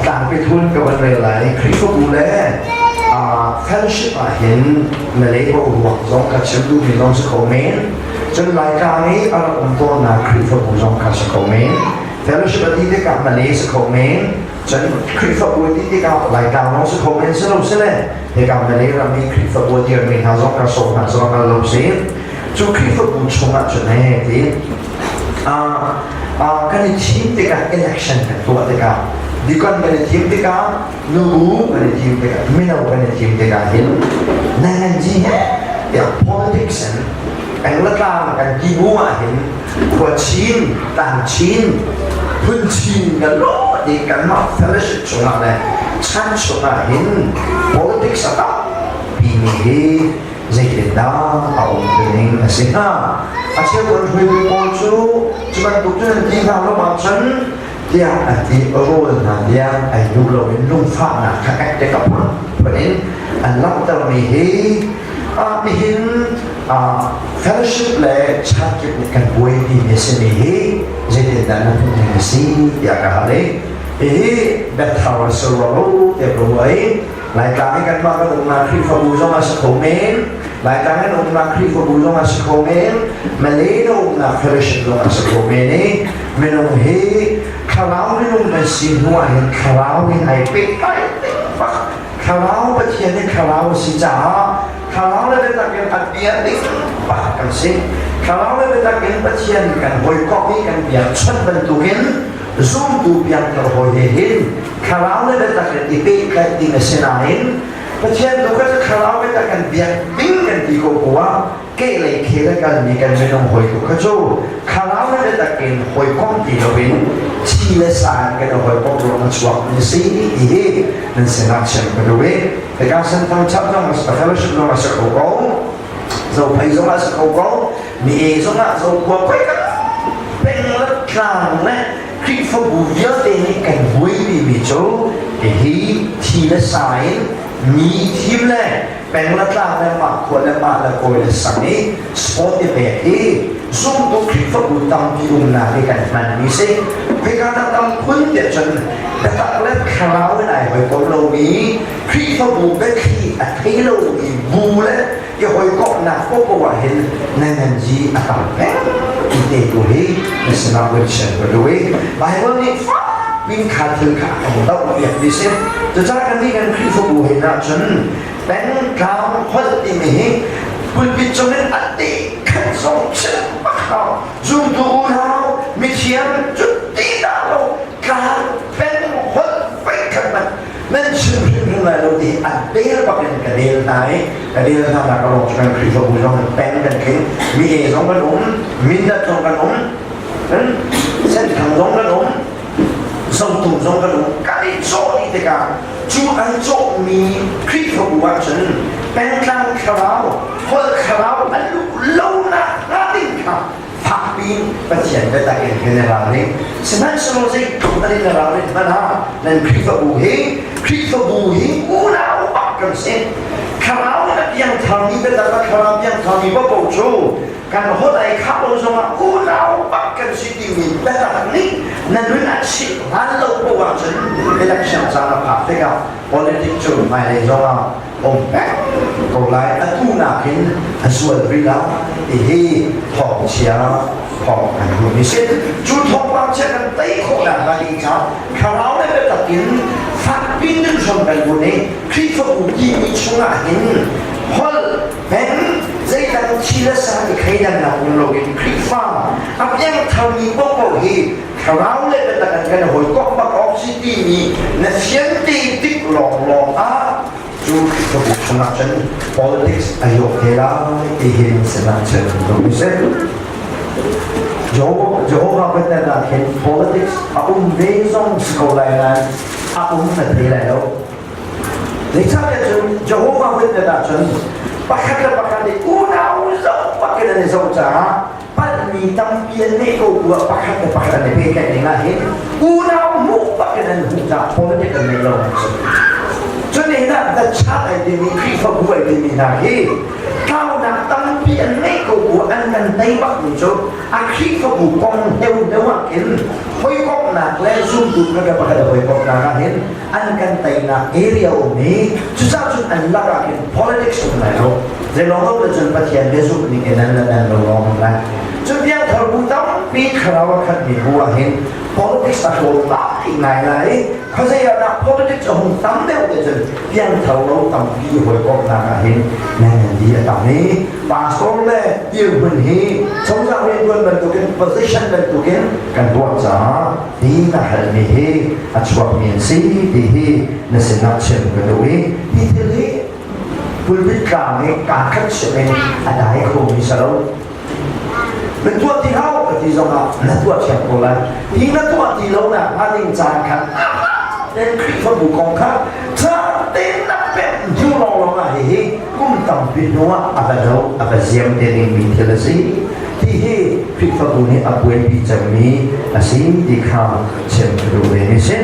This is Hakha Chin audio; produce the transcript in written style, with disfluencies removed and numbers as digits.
Tlangpi thun ka van rel lai. Khrihfabu le fellowship ah hin Malay boruak zong ka chim duhmi zong si kho men. Cun Laitlang i a rak um tawnnak Khrihfabu zong kha si kho men. Fellowship a ti tikah Malay si kho men. Cun Khrihfabu a ti tikah Laitlang zong si kho men si lo si le hika Malay ram i Khrihfabu a dirmi hna zong ka sawm hna zong al lo si. Cu Khrihfabu chungah cun he ti kan i thim tikah, election kan tuah tikah, deacon kan i thim tikah, nubu kan i thim tikah, mino kan i thim tikah hin nanganji he tiah politics in penglatlang kan ti bu ah hin khua chin tlang chin phun chin kan lo ti kanmah fellowship chungah le chan chungah hin politics a tampi mi hi zeitindah a um ning a si hnga? A cheu kan hruaitu pawl cu cu bantuk cun an ti hna lo ahcun tiah an ti. Rawl hna tiang ai duh loin lungfahnak kha ek te ka phun in an langhtermi hi nihin fellowship le chatkip nih kan buaipi mi simi hi zeitindah na hmuh ning a si tiah ka hal i hihi biathar a si rua lo tiah ka ruah i Laitlang i kanmah kan umnak Khrihfabu zong a si kho men. Laitlang kan umnak Khrihfabu zong a si kho men. Malay na umnak fellowship zong a si kho men i minung hi thlarau minung kan si hnu ah hin thlarau in ai pehtlai bak. Thlarau Pathian hi thlarau a si caah thlarau le biatak in a bia ding bak kan si. Thlarau le biatak in Pathian kan hawikomh i kan bia chawnh bantukin zumtu piangthar hawi he hin thlarau le biatak in i pehtlaih ding a si nain Pathian tu kha thlarau biatak kan biak ding kan ti ko ko ah kehlei khel a kalmi kan minung hawi tu kha cu thlarau le biatak in hawikom ti loin thi le sa in kan hawikom ruang a chuak mi si ti hi nan sinah chim ka duh i hika senthang chap zong a fellowship zong a si kho ko, Zophei zong ah si kho ko, mi e zong ah, Zokhua koi ka peng le tlang le Khrihfabu vialte nih kan buaipi mi cu hihi thi le sa in mi thim le peng le tlang le mah khua le mah le kawi le sang i sport i pek hi zumtu Khrihfabu tampi umnak hi kan hmanmi si. Hika dah tam phun tiah cun biatak le thlarau in ai hawikom lomi Khrihfabu biathli a thei lomi bu le i hawikomhnak popoh ah hin na nganzi a tam peng ti te tu hi na sinah vun share ka duh i Bible nih fak in kha thil kha a kan doh piak mi si. Cucaah kan nih kan Khrihfabu he nah cun pengtlang holh timi hi pulpit cungin a ti khat zong chim bak hau, zumtu unau mithiam cu ti dah lo tlang peng holh pei khat man nan chim hrimhrim lai lo ti an bel bak in ka del hna i ka del hna nak a lawng cu kan Khrihfabu zong peng kan tling, mi e zong kan um, Mindat zong kan um, Senthang zong kan um, Zotung zong kan um. Kan i cawh dih tikah cu an cawhmi Khrihfabu ah cun pengtlang thlarau, holh thlarau an luh lonak hnga ding kha fakpi Pathian biatak in kan i ralring. Sihmanhsehlaw zeitluk an in ralrin hmanh ah nan Khrihfabu hi Khrihfabu hi unau bak kan si. Thlarau in a piangtharmi biatak a thlarau piangtharmi paoh cu kan holh ai khah lo zongah unau bak kan si timi biatak nih na nun a chih hlan lo paoh ahcun election caan a phak tikah politics cu hmailei zongah um peng ko lai. Atu nakin a zual rih lai ti hi thawngchia thawng kan duhmi si. Cu thawngpang chia kan tei khawh nak hnga ding caah thlarau le biatak in fakpi nun hram kan bun i Khrihfabu timi chungah hin holh peng zeidang thi le sa i thleidannak um loin Khrihfa a piangtharmi paohpaoh hi thlarau le biatak in kan hawikomh bak awk si timi na fian te tik lawnglawng ah cu Khrihfabu chungah cun politics a yok te lai ti hin sinah cun ka si. Jehovah Witness ah khin politics a um ve zong si ko lai nain a um na thei lai lo. Zeicahtiah cun Jehovah Witness ah cun pakhat le pakhat nih unau zoh bakin an i zoh caah palhmi tampi an ngeih ko bu ah pakhat le pakhat an i pehtlaih ning ah hin unau hmuh bakin an hmuh caah politic an ngei lo an si. Cun nihin ah the church ai timi, Khrihfabu ai timi hna hi tlaunak tampi an ngeih ko bu an kan tei bakmi cu a Khrihfabu kong heu heu ah khin hawikomhnak le zumtu pakhat le pakhat a hawikomhnak ah hin. kan teinak area um i cucaah cun an lakah khin politics um lai lo. Zeilawng lo le cun Pathian biazumh ning in nan nan lo lawng um lai. Cun piangthar bu tampi thlarau a khatmi bu ah hin politics a hlawl ngai ngai lai i khuazei ah dah politics a hung tam deuh te cun piangthar lo tampi hawikomhnak ah hin nan di a tam i pastor le dirhmun hi cozah riantuan bantukin position bantukin kan tuah caah hi na halmi hi a chuakmi an si ti hi na sinah chim ka duh i hi thil hi pulpit tlang i kaa khat chim in a dai khomi si lo. Na tuah ti hau ka ti zongah na tuah thiam ko lai. Hi na tuah ti lo nak hnga ding caan khan ten Khrihfabu kong kha caan tein na pemh hnu lawnglawng ah hihi kum tampi hnu ah a va do a va ziam te dingmi thil a si. Ti hi Khrihfabu nih a buaipi cemmi a si ti kha chim ka duh ve mi si.